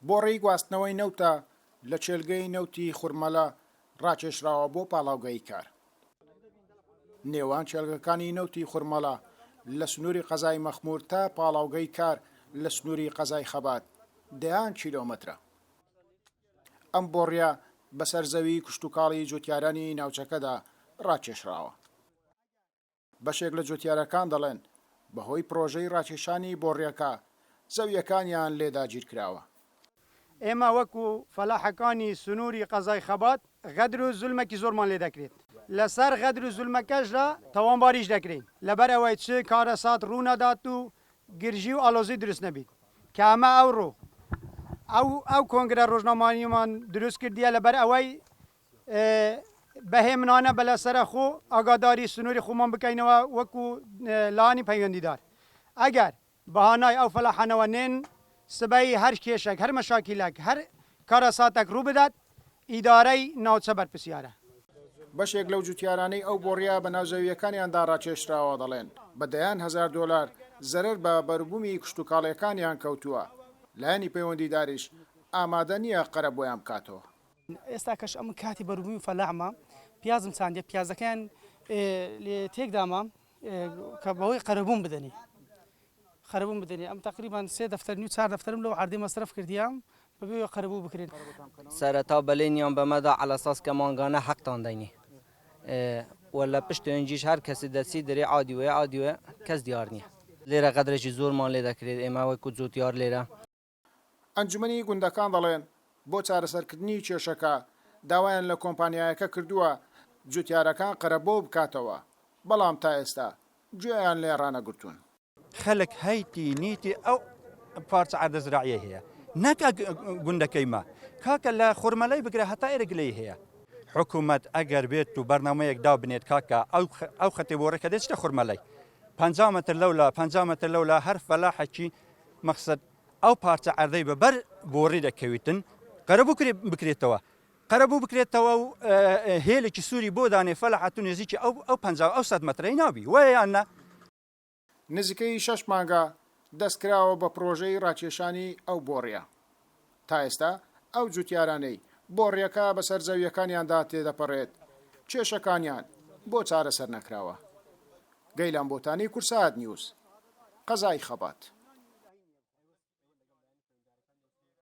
بۆڕی گواستنەوەی نەوتە لە کێلگەی نەوتی خورمەلە ڕاکێشراوە بۆ پاڵاوگەی کار. نێوان کێڵگەکانی نەوتی خورمەڵە لە سنووری قەزای مەخموور تا پاڵاوگەی کار لە سنووری قەزای خەبات دەیان کیلۆمەترە. ئەم بۆڕیە بەسەر زەوی کشتوکاڵی جوتیارانی ناوچەکەدا ڕاکێشراوە. بەشێک لە جوتیارەکان دەڵێن، بەهۆی پڕۆژەی ڕاکێشانی بۆڕیەکە زەویەکانیان لێ داگیرکراوە. ئێمە وەکو فەلاحەکانی سنووری قەزای خەبات غەدر و زولمەکی زۆرمان لێ دەکرێت، لەسەر غەدر و زولمەکەشدا تاوانباریش دەکرێین، لەبەر ئەوەی چ کارەسات ڕوونەدات و گرژی و ئاڵۆزی دروست نەبیت، کە ئەمە ئەوڕۆ ئەو ئەو کۆنگرە ڕۆژنامانیمان دروست کردیە لەبەر ئەوەی بە هێمنانە بە لەسەرەخۆ ئاگاداری سنووری خۆمان بکەینەوە وەکو لایەنی پەیوەندیدار ئەگەر بە هانای ئەو فەلاحانەوە نێن، سبەی هەر کێشەک، هەر مەشاکیلەک، هەر کارەساتەک ڕوو بدات، ئیدارەی ناوچە بەرپرسیارە. بەشێک لەو جوتیارانەی ئەو بۆڕییە بەناو زەوییەکانیاندا ڕاکێشراوە دەڵێن، بە دەیان هەزار دۆلار زەرەر بە بەروبوومی کشتوکاڵییەکانیان کەوتووە، لایەنی پەیوەندیداریش ئامادە نییە قەرەبوویان بکاتەوە. ئێستا کەش ئەمن کاتی بەروبوومی فەلاحمە، پیازم چاندیە، پیازەکەیان لێ تێکدامە، کە بەوەی قەرەبووم بدەنێ قەرەبووم بدەنێ ئەم تقریبان سێ دەفتەر نیو چار دەفتەرم لەو عەردەی مەسرەف کردیە بەبێ ئەوەی قەرەبوو بکرێن. سەرەتا بەلێنیان بەمەدا عەلەساس کە مانگانە حەقتان دەینێ و لە پشت ئەنجیش هەر کەسێ دەچی دەرێ عادی وەیە عادی وەیە کەس دیار نیە. لێرە غەدرێکی زۆرمان لێ دەکرێت ئێمە وەکو جوتیار لێرە. ئەنجومەنی گوندەکان دەڵێن، بۆ چارەسەرکردنی کێشەکە داوایان لە کۆمپانیایەکە کردووە جوتیارەکان قەرەبوو بکاتەوە، بەڵام تا ئێستا گوێیان لێ ڕانەگرتوون. خەلک هەیتی نیتی ئەو پارچە عەردە زراعیەی هەیە نەک گوندەکەی مە کاکە لە خورمەلای بگرە هەتا ئێرە گلەی هەیە حکوومەت ئەگەر بێت و بەرنامەیەک دابنێت کاکە ئەو ئەو خەتێ بۆ ڕێکە دەچتە خورمەلای 50 متر لەولا 50 متر لەولا هەر فەلاحەکی مەخسەد ئەو پارچە عەردەی بە بەر بۆڕی دەکەویتن قەرەبوو بکرێتەوە قەرەبوو بکرێتەوە و هێلێکی سووری بۆ دانێ فەلە تو نێزیکی ئەو ئەو پ ئەو سەد مەترەی نابی وایە یان نا؟ نزیکەی شەش مانگە دەستکراوە بە پڕۆژەی ڕاکێشانی ئەو بۆڕیە. تا ئێستا ئەو جوتیارانەی بۆڕیەکە بەسەر زەویەکانیاندا تێدەپەڕێت کێشەکانیان بۆ چارەسەر نەکراوە. گەیلان بۆتانی، کوردسات نیوز، قەزای خەبات.